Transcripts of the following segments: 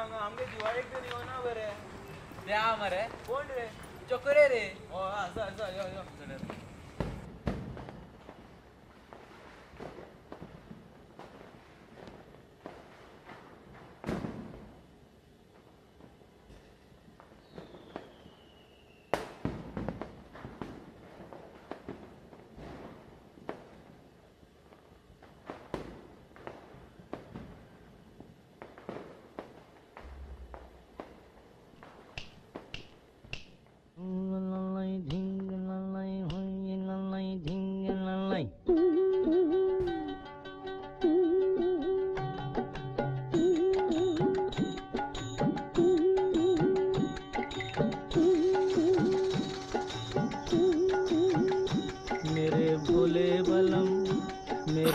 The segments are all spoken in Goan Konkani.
आमगे दिवाळेक तरी येवना बरे ते आ मरे कोण रे चकरे रे हय आसा आसा यो यो मेरे भोले बलम मेरे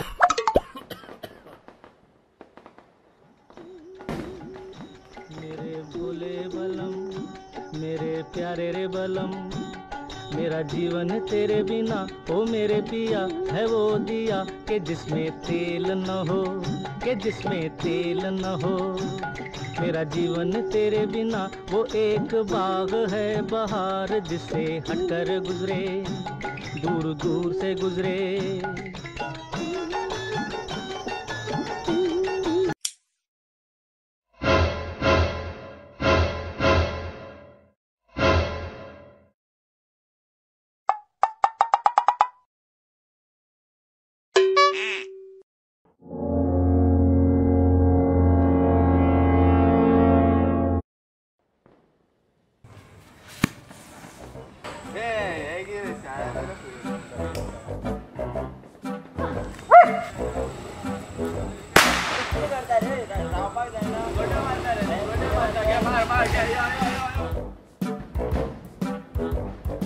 मेरे भोले बलम मेरे प्यारे रे बलम मेरा जीवन तेरे बिना ओ मेरे पिया है वो दिया के जिसमें तेल न हो के जिसमें तेल न हो। मेरा जीवन तेरे बिना वो एक बाग है बहार जिसे हटकर गुजरे दूर दूर से गुजरे।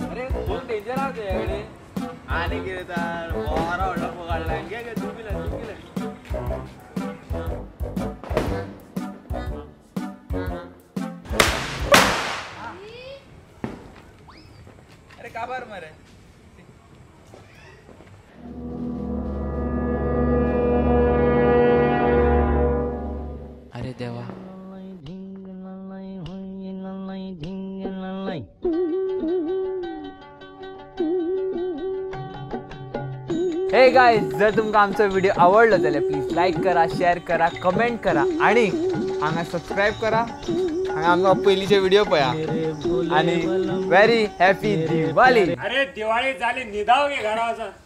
अरे खूप डेंजर आहा तुझ्याकडे आनी कितें तर बरो व्हडलो फोग हाडला घे घे तूं पिले तूं पिले. अरे काबार मरे. अरे देवा हे गायज, जर तुमकां आमचो व्हिडिओ आवडलो जाल्यार प्लीज लायक करा, शेअर करा, कमेंट करा आणि हांगा सबस्क्रायब करा. हांगा आमकां पयलींचे व्हिडिओ पळया आनी व्हेरी हॅपी दिवाळी. अरे दिवाळी जाली न्हिदाव गे घरा वचून.